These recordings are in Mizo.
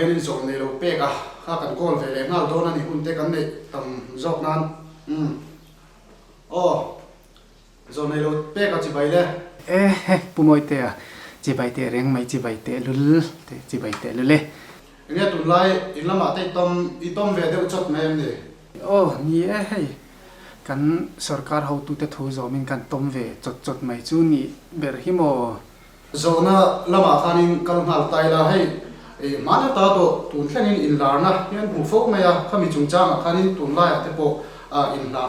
hianin zawh nei lo pek a, kha kan call ve leh nghal dawn a ni hun te kan neih tam zawk nan. Umm. Aw. Zawh nei lo pek a chibai le. E he, Pu Mawitea, chibai teh reng mai, chibai teh lul teh, chibai teh lul e. Enge tunlai in lamah te i tawm, i tawm ve deuh chawt mai em ni? Aw, ni e hei, kan sorkar hotute thu zawmin kan tawm ve chawt chawt mai chu nih ber hi maw? Zawhna lamah khanin kal nghal ta ila, hei hmana ta tawh tun thlengin inlarna hi an hmu fo mai a, khami chungchangah khanin tunlaiah te pawh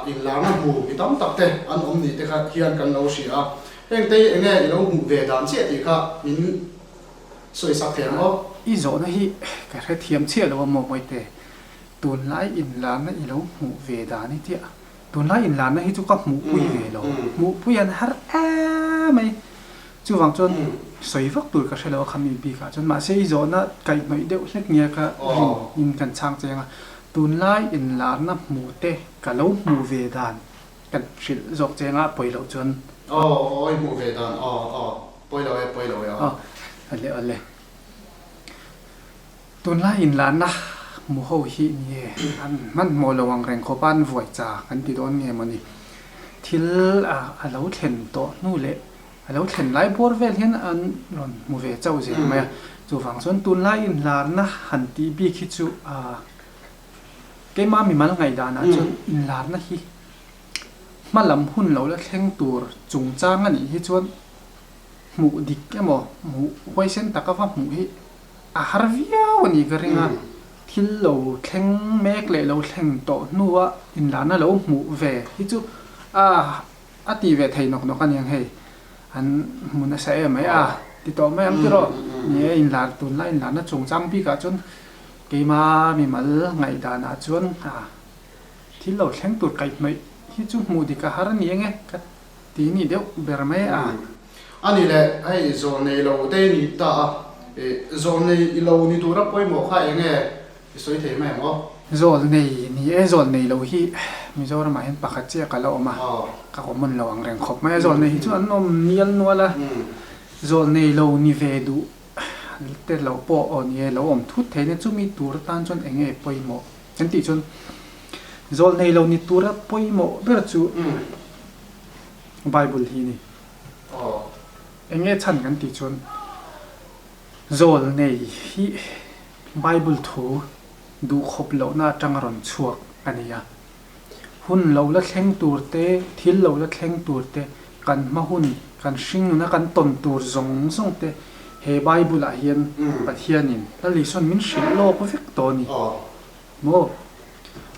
inlarna hmu mi tam tak te an awm ni te kha hian kan lo hria a, heng te hi enge i lo hmuh ve dan chiah tih kha min sawi sak thei ang aw. I zawhna hi ka hrethiam chiah lo a maw Mawite, tunlai inlarna i lo hmuh ve dan i tia. Tunlai inlarna hi chu ka hmuhpui ve lo, hmuhpui an har em mai. Chuvang chuan sawi vak tur ka hre lo a khami bikah chuan mahse i zawhna kaihhnawih deuh hlek nia ka rin in kan chhang cheng a. Tunlai inlarna hmu te ka lo hmuh ve dan ka hrilh zawk cheng a pawi loh chuan. Aw aw i hmuh ve dan aw aw pawi lo e pawi lo e aw. Aw ale ale. Tunlai inlahna hmu ho hi ni e, an hmanhmawh lo ang reng khawpa an vuai cha kan ti dawn nge mawni. Thil a lo thlen tawh hnu leh a lo thlen lai bawr vel hian an rawn hmu ve chauh zel mai a. Chuvang chuan tunlai inlarna han tih bik hi chu keimah mimal ngaihdanah chuan inlarna hi hma lam hun lo la thleng tur chungchang a nih hi chuan hmuh dik emaw hmuh huaisen taka va hmuh hi A har viau a nih ka ring a, thil lo thleng mek leh lo thleng tawh hnua inlahna lo hmuh ve hi chu a a ti ve thei nawk nawk a niang hei, an hmu nasa em mai a ti tawh mai ang tiraw? Ni e, inlar tunlai inlahna chungchang bikah chuan keima mimal ngaihdanah chuan a thil lo thleng tur kaihhnawih hi chu hmuh dik a har a ni eng e ka ti nih deuh ber mai a. A ni le, hei zawl nei lo te ni ta a, zawl nei i lo ni tura pawimawh kha eng nge i sawi thei mai ang aw? Zawl nei ni e, zawl nei lo hi Mizoramah hian pakhat chiah ka la awm a, ka common lo ang reng khawp mai a, zawl nei hi chu an awm nial nual a, zawl nei lo ni ve duh te lo pawh aw ni e, lo awm thut thei nia, chumi tur atan chuan eng nge pawimawh kan tih chuan zawl nei lo ni tura pawimawh ber chu Bible hi a ni. Aw. Eng nge chhan kan tih chuan zawl nei hi Bible thu duhkhawp lohna atanga rawn chhuak a ni a. Hun lo la thleng tur te, thil lo la thleng tur te, kan hma hun, kan hring nuna kan tawn tur zawng zawng te he Bible ah hian Pathianin Lal Isuan min hrilh lawk vek tawh a ni. Maw?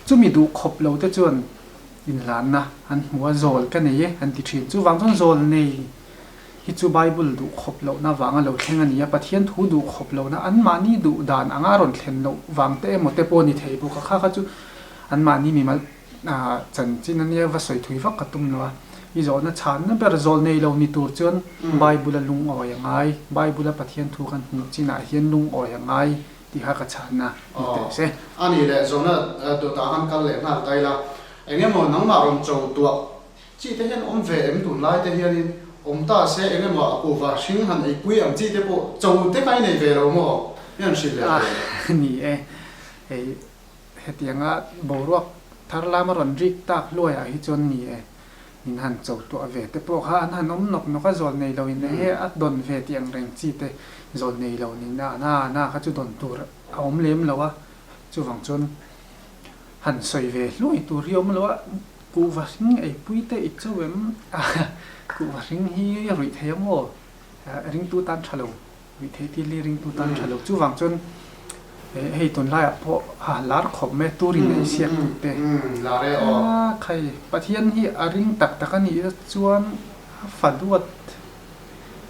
Chumi duh khawp lo te chuan inhlanna an hmu a, zawl ka nei e an ti thin. Chuvang chuan zawl nei hi chu Bible duh khawp lohna vanga lo thleng a ni a, Pathian thu duh khawp lohna anmahni duh dan anga a rawn thlen loh vang te emaw te pawh a ni thei bawk a, kha kha chu anmahni mimal chanchin a nia va sawi thui vak ka tum lo a. I zawhna chhanna ber zawl nei lo ni tur chuan Bible a lungawi a ngai, Bible a Pathian thu kan hmuh chinah hian lungawi a ngai. Ti kha ka chhan a ni teh se. A nih leh zawhna dawtah khan kal leh nghal ta ila, eng emaw nangmah rawn cho tuah chi te hian awm ve em tunlai te hianin awm ta se eng emaw a kuhva hring han eipui ang chi te pawh cho te kha i nei ve lo maw? Mi han hrilh leh teh. Ni e, hei hetianga boruak thar lama rawn rik tak hluaiah hi chuan ni e, min han cho tuah ve te pawh kha an han awm nawk nawk a, zawl nei lo in enge a dawn ve tih ang reng chi te zawl nei lo nin a na na kha chu dawn tur a awm lem lo a, chuvang chuan han sawi ve hluai tur hi a awm lo a, kuhva hring eipui te i cho em a, kuhva hring hi ruih thei a maw ringtu tan tha lo. Ruihtheih thil hi ringtu tan tha lo. Chuvang chuan hei tunlaiah pawh a lar khawp mai a, turin ei siak tih te. A khai, Pathian hi a ring tak tak a nih chuan a fa duat,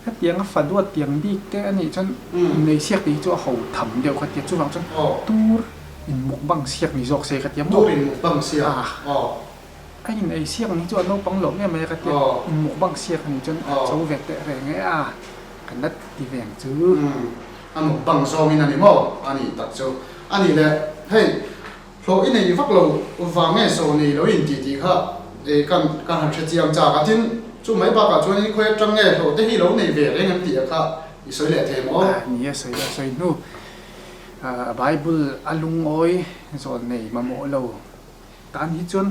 hetiang a fa duat tiang bik te a nih chuan innei siak tih hi chu a ho tham deuh ka tia. Chuvang chuan tur in mukbang siak ni zawk se ka tia maw? Tur in mukbang siak, aw. A in ei siak ni chu a naupang lawm em mai a ka tia. In mukbang siak a nih chuan a cho ve teh reng e a. Kan la ti ve ang chu. Umm, a mukbang zawngin a ni maw? A nih tak chu. A nih le, hei, hlawh i nei vak lo vang nge saw nei lo in tih tih kha e kan ka han hre chiang chak a, tin, chu mai bakah chuan in khawi atang nge hlawh te hi lo nei ve reng an tih a kha i sawi leh thei maw? A ni a, sawi a sawi hnu. Bible a lungawi zawl nei mamawh lo tan hi chuan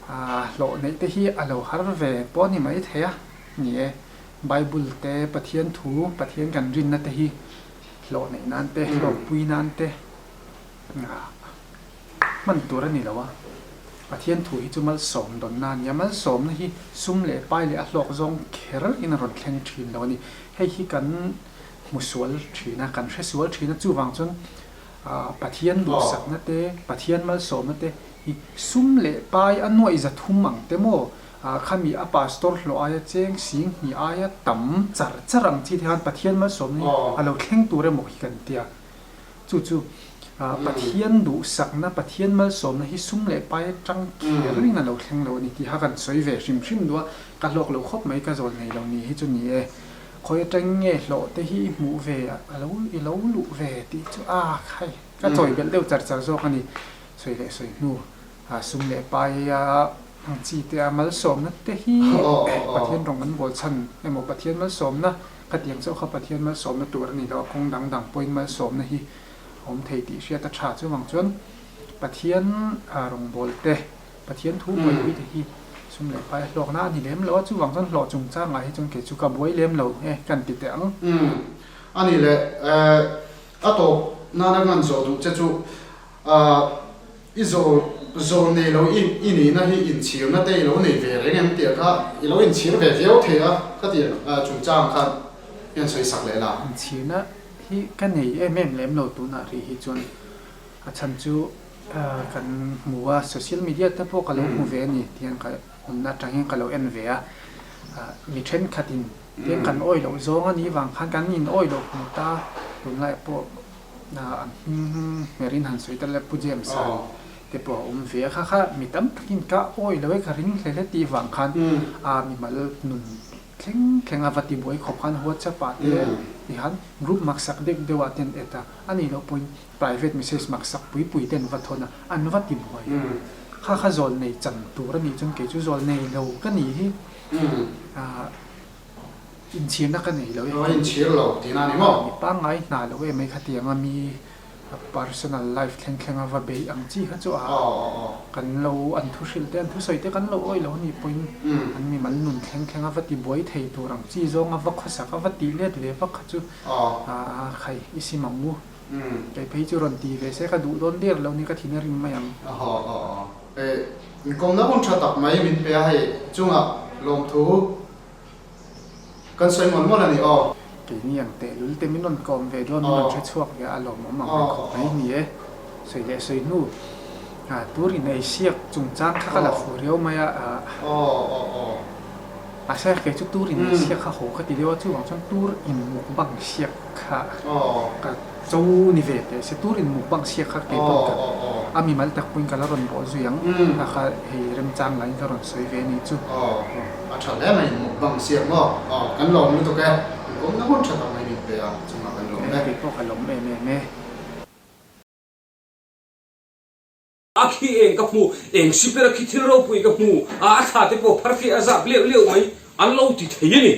hlawh neih te hi a lo har ve pawh a ni mai thei a, ni e, Bible te Pathian thu, Pathian kan rinna te hi hlawh neih nan te, hlawkpui nan te hman tur a ni lo a, Pathian thu hi chu malsawm dawnna a ni a, malsawmna hi sum leh pai leh a hlawk zawng kher in a rawn thleng thin lo a ni. Hei hi kan hmu sual thin a, kan hre sual thin a, chuvang chuan Pathian duhsakna te, Pathian malsawmna te hi sum leh pai a nuaih za thum ang te maw, khami a pastor hlawh aia cheng sing hnih aia tam char char ang chi te khan Pathian malsawmna hi a lo thleng tur emaw hi kan tia. Chu chu Pathian duhsakna, Pathian malsawmna hi sum leh pai atang kher in a lo thleng lo a ni tih kha kan sawi ve hrim hrim duh a, ka hlawk lo khawp mai ka zawl nei lo ni hi chu ni e. Khawi atang nge hlawh te hi i hmuh ve a, a lo i lo luh ve tih chu a khai ka chawi belh deuh char char zawk a ni. Sawi leh sawi hnu sum leh pai a ang chi te a malsawmna te hi Pathian rawng kan bawl chhan emaw Pathian malsawmna Khatiang chauh kha Pathian malsawmna tur a ni lo a, kawng dang dang pawhin malsawmna hi a awm thei tih hriat a tha. Chuvang chuan Pathian rawngbâwl te, Pathian thu buaipui te hi sum leh pai a hlawkna a ni lem lo a, chuvang chuan hlawh chungchangah hi chuan kei chu ka buai lem lo e kan ti teh ang. Umm, a ni le, a tawp nana ngan zawh duh che chu I zawl zawl nei lo i i nihna hi inchhirna te i lo nei ve reng em tih kha i lo inchhir ve viau thei a, khatiang chungchang khan hian sawi sak leh la. Inchhirna hi ka nei em em lem lo tunah rih hi chuan a chhan chu kan hmu a, social media te pawh ka lo hmu ve a ni tiang ka awmna atang hian ka lo en ve a, mi thenkhatin tiang kan awih loh zawng a nih vang khan kan in awih loh hmu ta tunlai pawh An hming hmerin han sawi ta le Pu James a te pawh a awm ve a, kha kha mi tam takin ka awi lo e ka ring hle hle tih vang khan a mimal nun thleng thleng a va ti buai khawp khan WhatsApp ah te ti khan group maksak deuh deuh ah te an add a, a nih loh pawhin private message maksak pui pui te an va thawn a, an va ti buai. Kha kha zawl nei chan tur a nih chuan kei chu zawl nei lo ka nih hi. Inchhirna ka nei lo e. Aw inchhir lo tihna a ni maw? Mi pangngai hna lo em mai khatianga mi personal life thleng thleng a va beih ang chi kha chu a kan lo an thu hrilh te an thu sawi te kan lo awih lo anih pawhin an mimal nun thleng thleng a va ti buai thei tur ang chi zawng a va khawsak a va tih let ve vak kha chu a khai i sim ang u. Kei phei chu rawn ti ve se ka duh dawn der lo ni ka thin a rim mai ang. Inkawmna hun tha tak mai min pe a hei chungah lawmthu Kan sawi mawlh mawlh a ni aw. Keini ang teh lul te min rawn kawm ve dawn min rawn hre chhuak ve a lawmawm ang reng khawp mai ni e. Sawi leh sawi hnu tur in ei siak chungchang kha ka la fu riau mai a. Mahse kei chu tur in ei siak kha haw ka ti deuh a chuvang chuan tur in mukbang siak kha ka cho ni ve teh se tur in mukbang siak kha kei pawn ka a mimal tak pawhin ka la rawn bawh zui ang a kha hei remchang laiin ka rawn sawi ve a nih chu. Aw a tha hle mai mukbang siak maw aw kan lawm lutuk e inkawmna hun tha tak mai min pe a chungah kan lawm e. Kei pawh ka lawm em em e. A khi eng ka hmu, eng siper a khi thil ropui ka hmu, a a thla te pawh phar khi a zap leuh leuh mai an lo ti thei a ni.